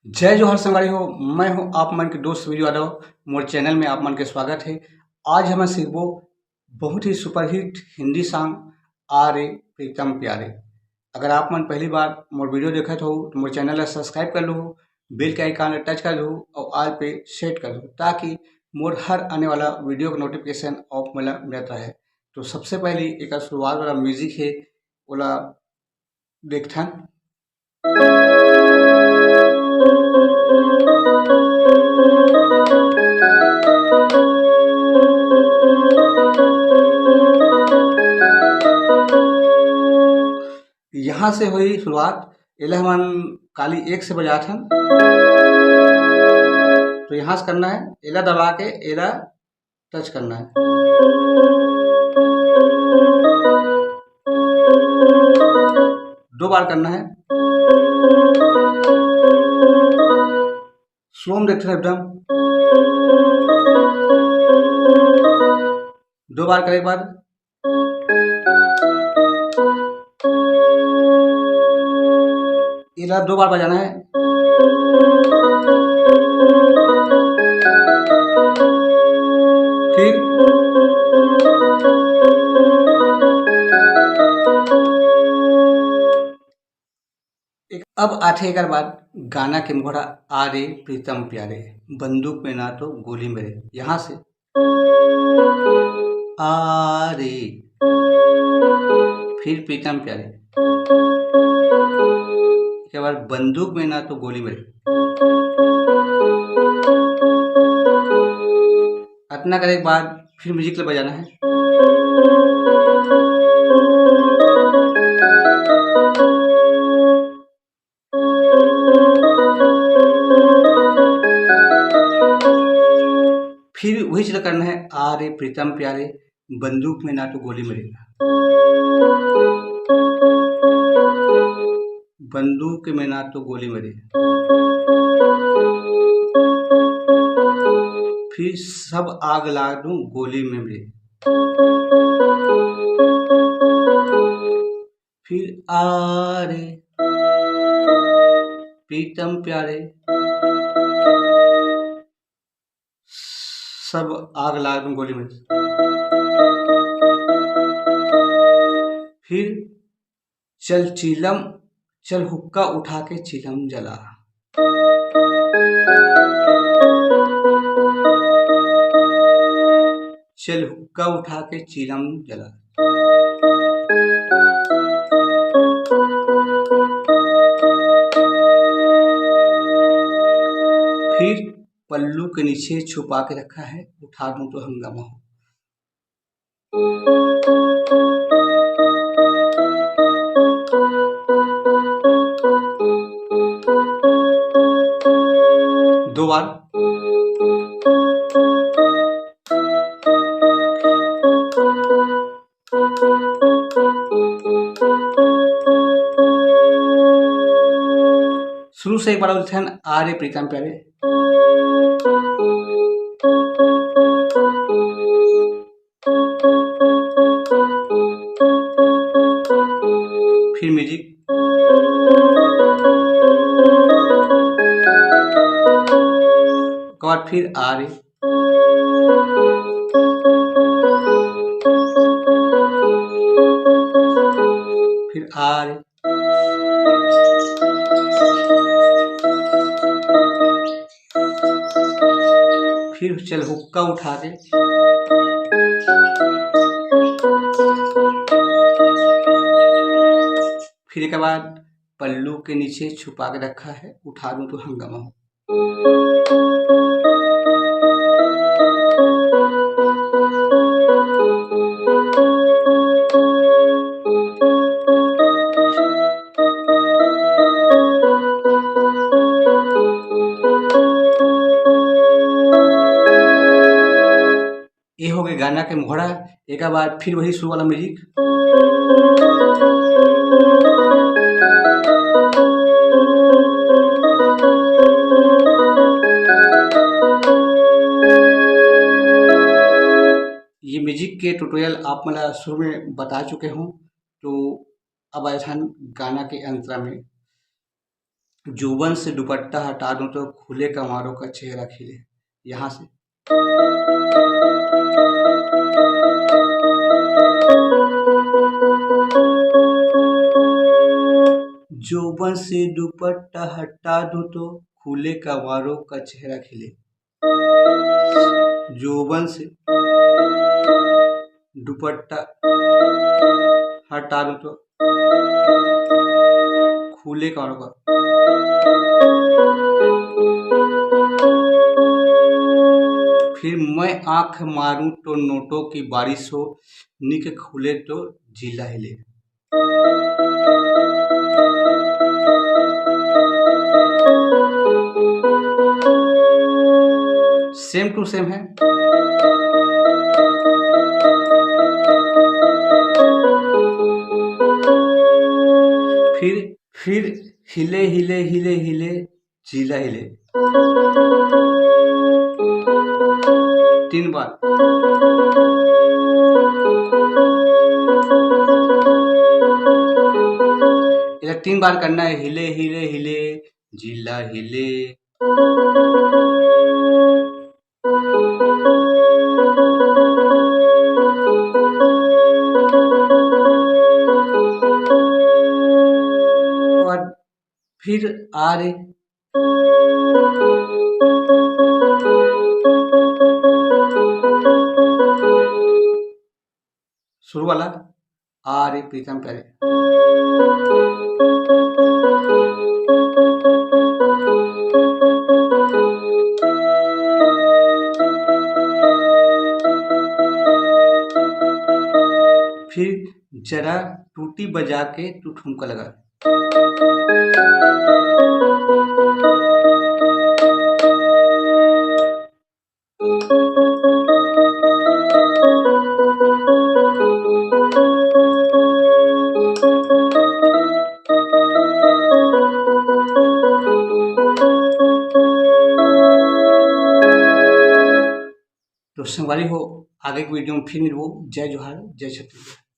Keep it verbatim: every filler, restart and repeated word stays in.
जय जोहार संगवारी हो, मैं हूं आप मन के दोस्त वीरू यादव। मोर चैनल में आप मन के स्वागत है। आज हम सीखबो बहुत ही सुपरहिट हिंदी सॉन्ग आ रे प्रीतम प्यारे। अगर आप मन पहली बार मोर वीडियो देखत हो तो मोर चैनल ला सब्सक्राइब कर लो, बेल के आइकन ला टच कर लो और ऑल पे सेट कर लो, ताकि मोर हर आने वाला वीडियो का नोटिफिकेशन आप मन ला मिलत रहे। तो सबसे पहले एक शुरुआत वाला म्यूजिक है, ओला देखथन। यहाँ से होई शुरुआत। एला हमन काली एक से बजात हन। तो यहाँ से करना है, एला दबा के एला टच करना है, दो बार करना है। स्लो में देखते हैं एकदम। दो बार करे के बाद एला दो बार बजाना है। फिर एक, अब आथे एकर बाद गाना के मुखड़ा, आ रे प्रीतम प्यारे, बंदूक में ना तो गोली मेरे। यहाँ से आ रे, फिर प्रीतम प्यारे, एक बार बंदूक में ना तो गोली मेरे। अतना करे के बाद फिर म्यूजिक ला बजाना है। फिर वही चीज करना है, आ रे प्रीतम प्यारे, बंदूक में ना तो गोली मेरे, बंदूक में ना तो गोली मेरे, फिर सब आग ला दूं गोली में मेरे। फिर आ रे प्रीतम प्यारे, सब आग ला दूं गोली में। फिर चल चीलम, चल हुक्का उठा के चीलम जला। चल हुक्का उठा के चीलम जला। फिर पल्लू के नीचे छुपा के रखा है, उठा दूं तो हंगामा हो। दो बार। शुरू से एक बार और ध्यान, आ रे प्रीतम प्यारे। फिर म्यूजिक, ओकर बाद फिर आ रे, फिर आ रे, फिर चल हुक्का उठा के, फिर एक बार पल्लू के नीचे छुपा के रखा है, उठा दूं तो हंगामा हो। ये हो गए गाना मोहड़ा, एक बार फिर वही शुरू वाला म्यूजिक। ये म्यूजिक के ट्यूटोरियल आप मन ला शुरू में बता चुके हों, तो अब आथन गाना के अंतरा में। जोबन से दुपट्टा हटा दूं तो खुले कंवारों का चेहरा खिले। यहाँ से। जोबन से दुपट्टा हटा दूं तो खुले कंवारों का चेहरा खिले। जोबन से दुपट्टा हटा दूं तो खुले कंवारों का। फिर मैं आंख मारूं तो नोटों की बारिश हो, निक खुले तो जिला हिले। सेम टू सेम है। फिर, फिर हिले, हिले, हिले, हिले, जिला हिले। तीन बार। इधर तीन बार करना है, हिले, हिले, हिले, जिला हिले। और फिर आ रे। शुरू वाला, आ रे प्रीतम प्यारे। फिर जरा टूटी बजा के तू ठुमका लगा। तो संगवारी हो, आगे के वीडियो में फिर मिलबो। जय जोहार, जय छत्तीसगढ़।